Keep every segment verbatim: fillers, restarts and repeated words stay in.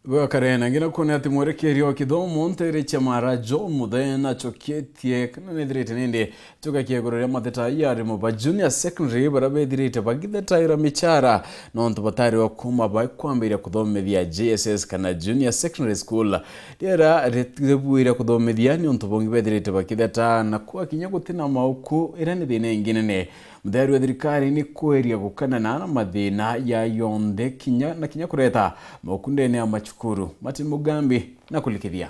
Bwakare na ngina kuona ati mwerekeria wa kithomo ntere cia Mara John Muthee nachoketie kana nethirite nindi tugakia iguru ria matheta ya arimo ba junior secondary baria bethirite bagithetaira michara nontu batari o kuma bakwambiria kuthomithia J S S kana junior secondary school. Riera ritibuire kuthomithia ni untu bungi bethirite bakitheta na kwa kinya gutina mauku iria ni thina ingi nene. Mutheri wa thirikari ni kweria gukanana na mathina ya yonthe kinya na kinya kureta mauku ndene ya macukuru. Martin Mugambi na kulikithia.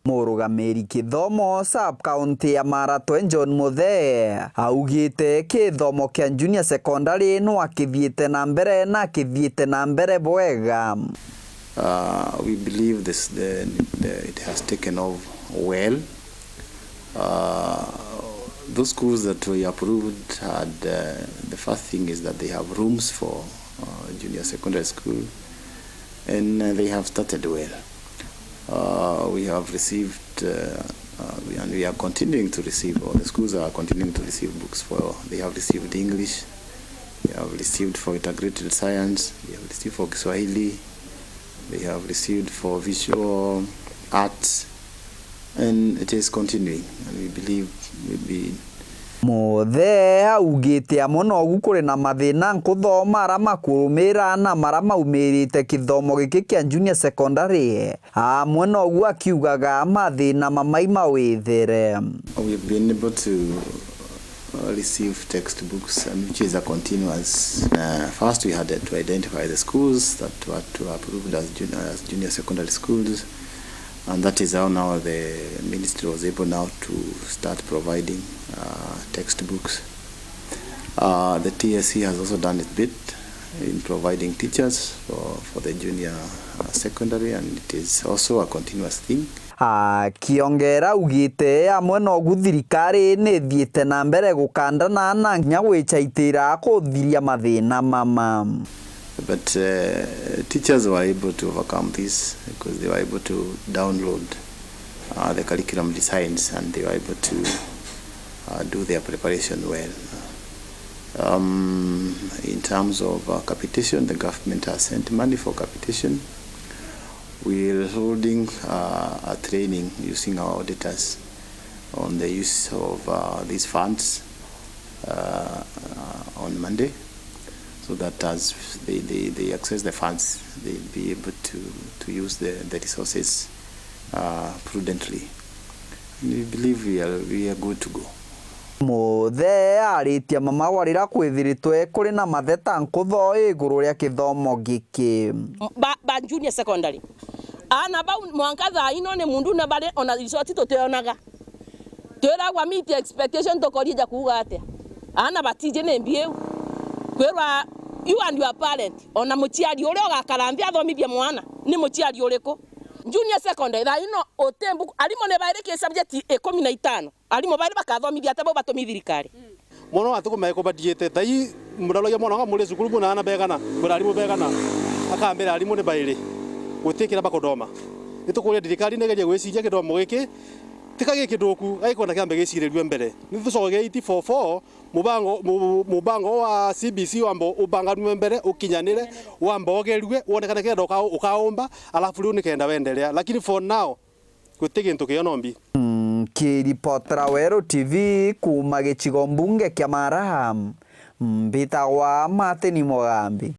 Murugamiri kithomo sub county ya Maratwe John Muthee augite kithomo kia junior secondary no akithiite na mbere na akithiite na mbere bwega. Uh, we believe this, the, the, it has taken off well. Uh, those schools that we approved had, uh, the first thing is that they have rooms for, uh, junior secondary school, and, uh, they have started well. Uh, we have received, uh, uh, we, and we are continuing to receive, or the schools are continuing to receive books for, they have received English, they have received for integrated science, they have received for Kiswahili, they have received for visual arts, and it is continuing, and we believe will be. Muthee augite amwe nogu kuri na mathina nkuthoma ara makurumira na mara maumirite kithomo giki kia junior secondary. Amwe nogu akiugaga mathina mamai mawithere. We've been able to, uh, receive textbooks, and which is a continuous, uh, first we had to identify the schools that were to approved as junior, as junior secondary schools, and that is how now the ministry was able now to start providing, uh, textbooks. Uh, the T S C has also done its bit in providing teachers for, for the junior, uh, secondary, and it is also a continuous thing. Akiongera augite amwe nogu thirikari ni ithiite na mbere gukandana na kinya gwichaitira kuthiria mathina mama. But, uh, teachers were able to overcome this because they were able to download, uh, the curriculum designs and they were able to, uh, do their preparation well. Um, in terms of, uh, capitation, the government has sent money for capitation. We're holding, uh, a training using our auditors on the use of, uh, these funds, uh, on Monday, so that as they, they, they access the funds, they'll be able to, to use the, the resources, uh, prudently. We believe we are, we are good to go. Muthee aritie mama wa riria kwithiritwe kuri na matheta nkutho iguru ria kithomo giki. Ba, ba junior secondary. Aana bau mwanka thaa ino ni mundu na bari ona result tutionaga. Twiragwa meet expectation tukoria ja kuuga atia? Aana batiji ni mbiu. Kwirwa you and your parent, ona muciari uria ugakara nthi athomithie mwana, ni muciari uriku? Junior secondary, thaa ino uti mbuku, arimu ni bairi ki subject ikumi na itano. Arimu bairi bakathomithia atia bau batumi thirikari? Mwana wa ntuku maiko bathiite, thai muraragia mwana wa muri cukuru buna ana begana, muri arimu begana. Akambira arimu ni bairi. Guti kira bakuthoma. Nitukuria thirikari negerie gwiciria kithomo giki, tika gikithuku, aikwenda kiambe gicirirue mbere. Nithucoke eight four four, mubango, mu-, mubango wa C B C wambe ubanganue mbere, ukinyanire, wambe ogerue, wonekane kenda uka-, ukaumba, alafu riu nikenda wendelea. Lakini for now, guti gintu kiu nombi. Nkiripotera Weru T V kuuma gicigo mbunge kia Mara, mbitagwa Martin Mugambi.